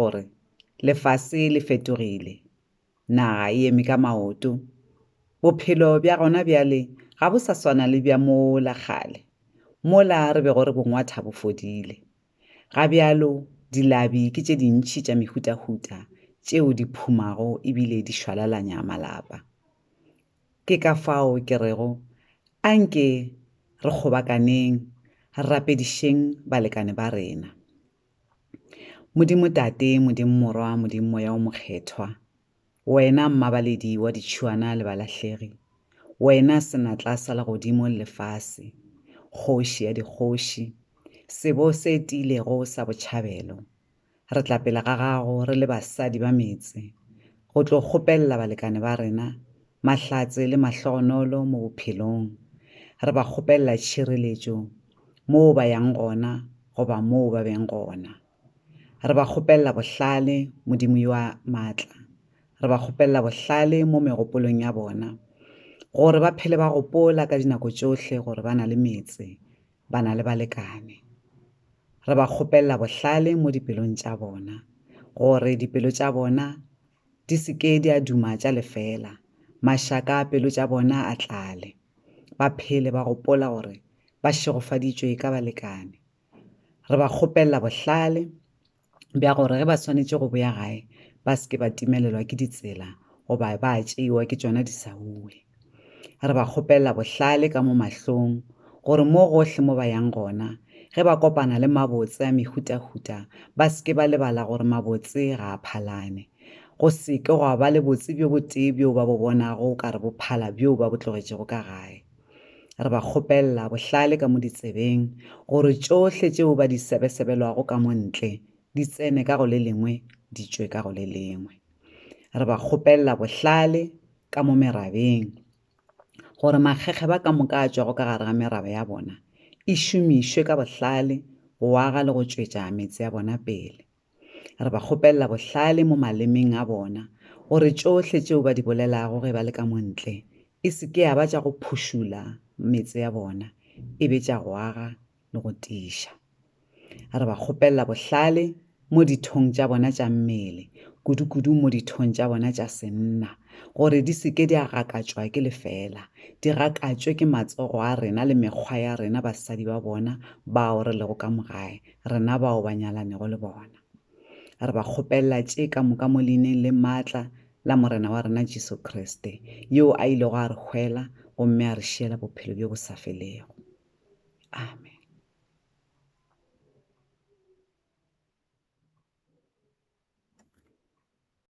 Gore lefase le fetogile, naga e eme ka maoto. Bophelo bja gona bjale ga bo sa swana le bja mola kgale, mola re bego re bo ngwatha bo fodile. Ga bjalo dilabi ke tše dintši tša mehutahuta tšeo di phumago ebile di šwalalanya malapa. Ke ka fao ke rego anke re kgobakaneng re rapedišeng balekane ba rena. Modimo Tate, Modimo Morwa, Modimo Moya o Mokgethwa, wena mmabaledi wa ditšhuana le balahlegi, wena senatla sa legodimo le lefase, kgoši ya dikgoši, sebo se tiilego sa botšhabelo, re tla pele ga gago re le basadi ba metse go tlo kgopelela balekane ba rena mahlatse le mahlogonolo mo bophelong. Re ba kgopelela tšhireletšo moo ba yang gona goba moo ba beng gona. Re ba kgopelela bohlale, Modimo yo a maatla. Re ba kgopelela bohlale mo megopolong ya bona, gore ba phele ba gopola ka dinako tšohle gore ba na le metse, ba na le balekane. Re ba kgopelela bohlale mo dipelong tša bona, gore dipelo tša bona di se ke di a duma tša lefela, mašaka a pelo tša bona a tlale. Ba phele ba gopola gore ba šegofaditšwe ka balekane. Re ba kgopelela bohlale bja gore ge ba swanetše go boya gae ba se ke ba timelelwa ke ditsela goba ba tšeiwa ke tšona disauwe. Re ba kgopelela bohlale ka mo mahlong gore mo gohle mo ba yang gona ge ba kopana le mabotse a mehutahuta ba se ke ba lebala gore mabotse ga a phalane. Go se ke gwa ba le botse bjo botee bjo ba bo bonago o ka re bo phala bjo ba bo tlogetšego ka gae. Re ba kgopelela bohlale ka mo ditsebeng gore tšohle tšeo ba di sebesebelwago ka mo ntle di tsene ka go le lengwe di tšwe ka go le lengwe. Re ba kgopelela bohlale ka mo merabeng gore makgekgeba ka moka a tšwago ka gare ga meraba ya bona e šomišwe ka bohlale go aga le go tšwetša metse ya bona pele. Re ba kgopelela bohlale mo malemeng a bona, gore tšohle tšeo ba di bolelago ge ba le ka mo ntle e se ke ya ba tša go phušula metse ya bona, e be tša go aga le go tiiša. Re ba kgopelela bohlale mo dithong tša bona tša mmele, kudu-kudu mo dithong tša bona tša senna, gore di se ke di a gakatšwa ke lefeela, di gakatšwe ke matsogo a rena le mekgwa ya rena basadi ba bona bao re lego ka mo gae, rena bao ba nyalanego le bona. Re ba kgopelela tše ka moka mo leineng le maatla la Morena wa rena Jesu Kriste, yo a ilego a re hwela gomme a re šiela bophelo bjo bo sa felego. Amen.